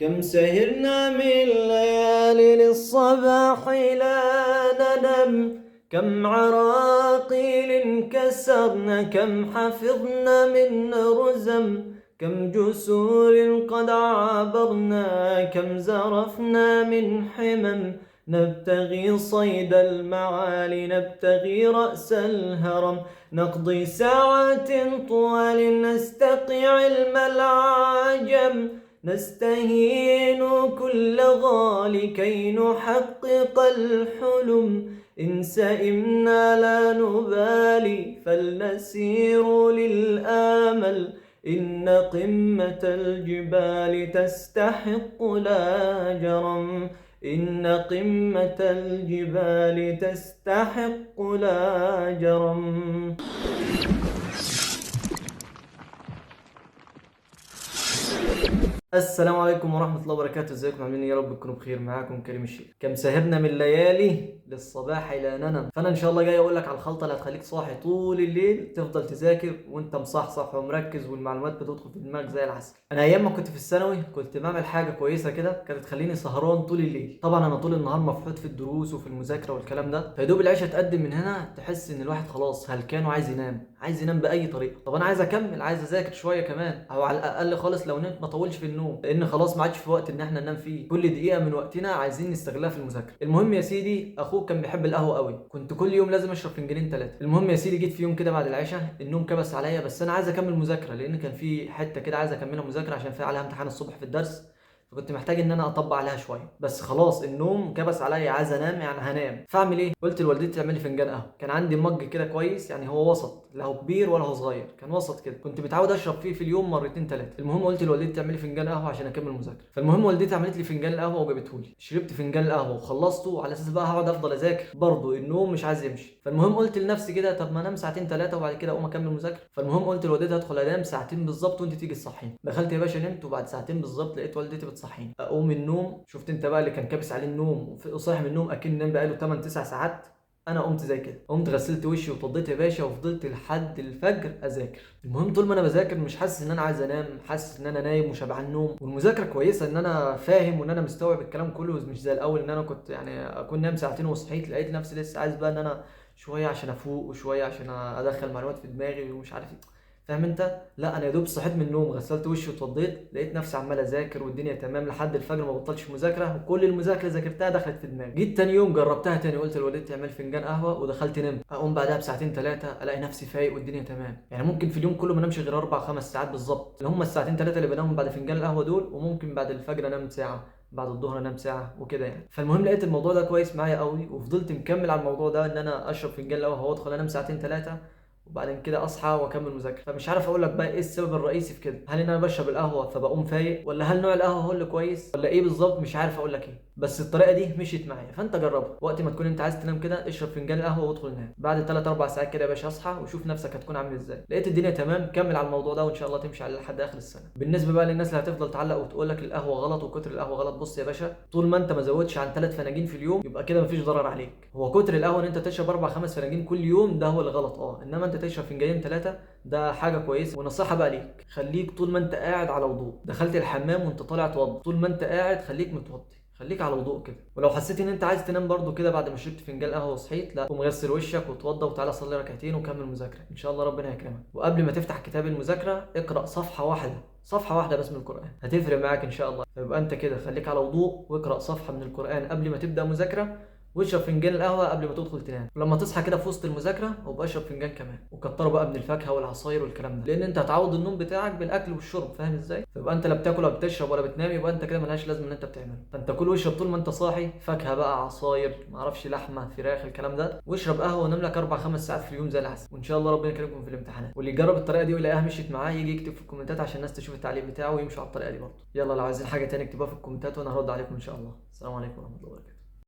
كم سهرنا من ليالي للصباح لا ننم، كم عراقيل كسرنا، كم حفظنا من رزم، كم جسور قد عبرنا، كم زرفنا من حمم. نبتغي صيد المعالي، نبتغي رأس الهرم، نقضي ساعات طوال، نستقي علم العجم، نستهين كل غالي كي نحقق الحلم. إن سئمنا لا نبالي فلنسير للآمل، إن قمة الجبال تستحق لا جرم، إن قمة الجبال تستحق لا جرم. السلام عليكم ورحمة الله وبركاته. ازيكم عاملين ايه؟ يا رب تكونوا بخير. معاكم كريم الشيخ. كم سهرنا من ليالي للصباح لا ننم. فانا ان شاء الله جاي اقول لك على الخلطة اللي هتخليك صاحي طول الليل، تفضل تذاكر وانت مصحصح ومركز والمعلومات بتدخل في دماغك زي العسل. انا ايام ما كنت في الثانوي كنت بعمل حاجة كويسة كده كانت تخليني سهران طول الليل. طبعا انا طول النهار مفحوط في الدروس وفي المذاكرة والكلام ده، فيدوب العشاء تقدم من هنا تحس ان الواحد خلاص هلكان وعايز ينام، عايز ينام باي طريقة. طب انا عايز اكمل، عايز اذاكر شوية كمان، او على الاقل خالص لو نمت ما اطولش في النوم، لان خلاص ما عادش في وقت ان احنا ننام فيه. كل دقيقة من وقتنا عايزين نستغلها في المذاكرة. المهم يا سيدي، اخوك كان بيحب القهوة قوي، كنت كل يوم لازم اشرب فنجانين ثلاثة. المهم يا سيدي، جيت في يوم كده بعد العشاء النوم كبس عليا، بس انا عايز اكمل مذاكرة، لان كان في حتة كده عايز اكملها مذاكرة عشان في عليها امتحان الصبح في الدرس، فكنت محتاج ان انا اطبق عليها شوية. بس خلاص النوم كبس عليا، عايز انام يعني هنام. فاعمل ايه؟ قلت لوالدتي تعمل لي فنجان قهوة. كان عندي مج كده كويس، يعني هو وسط، لا هو كبير ولا هو صغير، كان وسط كده، كنت متعود اشرب فيه في اليوم مرتين ثلاثة. المهم قلت لوالدتي تعمل لي فنجان قهوة عشان اكمل مذاكرة. فالمهم والدتي عملت لي فنجان القهوة وجابته لي. شربت فنجان القهوة وخلصته على اساس بقى هقعد افضل اذاكر، برضه النوم مش عايز يمشي. فالمهم قلت لنفسي كده، طب ما انام ساعتين ثلاثة وبعد كده اقوم اكمل مذاكرة. فالمهم قلت لوالدتي هدخل انام ساعتين بالظبط وانت تيجي تصحيني. دخلت يا باشا نمت، وبعد ساعتين بالظبط لقيت والدتي بتصحيني. اقوم من النوم، شفت انت بقى اللي كان كابس عليه النوم وصاحي من النوم اكن نام بقاله 8 9 ساعات. انا قمت زي كده، قمت غسلت وشي واتوضيت يا باشا، وفضلت لحد الفجر اذاكر. المهم طول ما انا بذاكر مش حاسس ان انا عايز انام، حاسس ان انا نايم وشبعان نوم، والمذاكرة كويسة، ان انا فاهم وان انا مستوعب الكلام كله، مش زي الاول ان انا كنت يعني اكون نام ساعتين وصحيت لقيت نفسي لسه عايز بقى ان انا شوية عشان افوق وشوية عشان ادخل معلومات في دماغي ومش عارف ايه، فاهم انت؟ لا انا يا دوب صحيت من النوم، غسلت وشي واتوضيت، لقيت نفسي عمال اذاكر والدنيا تمام لحد الفجر، ما بطلتش مذاكرة، وكل المذاكرة ذاكرتها دخلت في دماغي. جيت تاني يوم جربتها تاني، قلت لوالدتي اعمل فنجان قهوة ودخلت نمت. اقوم بعدها بساعتين ثلاثة الاقي نفسي فايق والدنيا تمام. يعني ممكن في اليوم كله ما انامش غير 4 5 ساعات بالظبط، اللي هم الساعتين ثلاثة اللي بنامهم بعد فنجان القهوة دول، وممكن بعد الفجر انام ساعة، بعد الظهر انام ساعة وكده يعني. فالمهم لقيت الموضوع ده كويس معايا قوي، وفضلت مكمل على الموضوع ده، ان انا اشرب فنجان القهوة وادخل انام ساعتين ثلاثة وبعدين كده اصحى واكمل مذاكرة. فمش عارف اقول لك بقى ايه السبب الرئيسي في كده، هل ان انا بشرب القهوة فبقوم فايق، ولا هل نوع القهوة هو اللي كويس، ولا ايه بالظبط؟ مش عارف اقول لك ايه، بس الطريقة دي مشيت معايا. فانت جربها، وقت ما تكون انت عايز تنام كده اشرب فنجان القهوة وادخل نام، بعد 3 4 ساعات كده يا باشا اصحى وشوف نفسك هتكون عامل ازاي. لقيت الدنيا تمام، كمل على الموضوع ده وان شاء الله تمشي عليه لحد اخر السنة. بالنسبة بقى للناس اللي هتفضل تعلق وتقول لك القهوة غلط وكتر القهوة غلط، بص يا باشا، طول ما انت ما زودتش عن 3 فناجين في اليوم يبقى كده مفيش ضرر عليك. هو كتر القهوة ان انت تشرب 4 5 فناجين كل يوم ده هو اللي غلط، انما انت تشرب فنجانين 3 ده حاجة كويسة. ونصيحة بقى ليك، خليك طول ما انت قاعد على وضوء، دخلت الحمام وانت طالع توضي، طول ما انت قاعد خليك متوضي، خليك على وضوء كده. ولو حسيت ان انت عايز تنام برضو كده بعد ما شربت فنجان قهوة وصحيت، لا قوم غسل وشك وتوضى وتعالى صلي ركعتين وكمل مذاكرة، ان شاء الله ربنا يكرمك. وقبل ما تفتح كتاب المذاكرة اقرا صفحة واحدة، صفحة واحدة بس من القران، هتفرق معاك ان شاء الله. فيبقى انت كده خليك على وضوء واقرا صفحة من القران قبل ما تبدا مذاكرة، واشرب فنجان القهوة قبل ما تدخل تنام. ولما تصحى كده في وسط المذاكرة وابقى اشرب فنجان كمان، وكتروا بقى من الفاكهة والعصاير والكلام ده، لان انت هتعوض النوم بتاعك بالاكل والشرب، فاهم ازاي؟ فيبقى انت لا بتاكل ولا بتشرب ولا بتنام، يبقى انت كده ملهاش لازمه ان انت بتعمله. فانت كل واشرب طول ما انت صاحي، فاكهة بقى، عصاير، معرفش لحمه، فراخ، الكلام ده، واشرب قهوة ونام لك 4 5 ساعات في اليوم زي العسل، وان شاء الله ربنا يكرمكم في الامتحانات. واللي يجرب الطريقة دي ويلاقيها مشيت معاه يجي يكتب في الكومنتات عشان الناس تشوف التعليق بتاعه ويمشوا على الطريقة دي برضه. يلا لو عايزين حاجة تاني اكتبوها في الكومنتات وانا هرد عليكم ان شاء الله. السلام عليكم ورحمة الله وبركاته.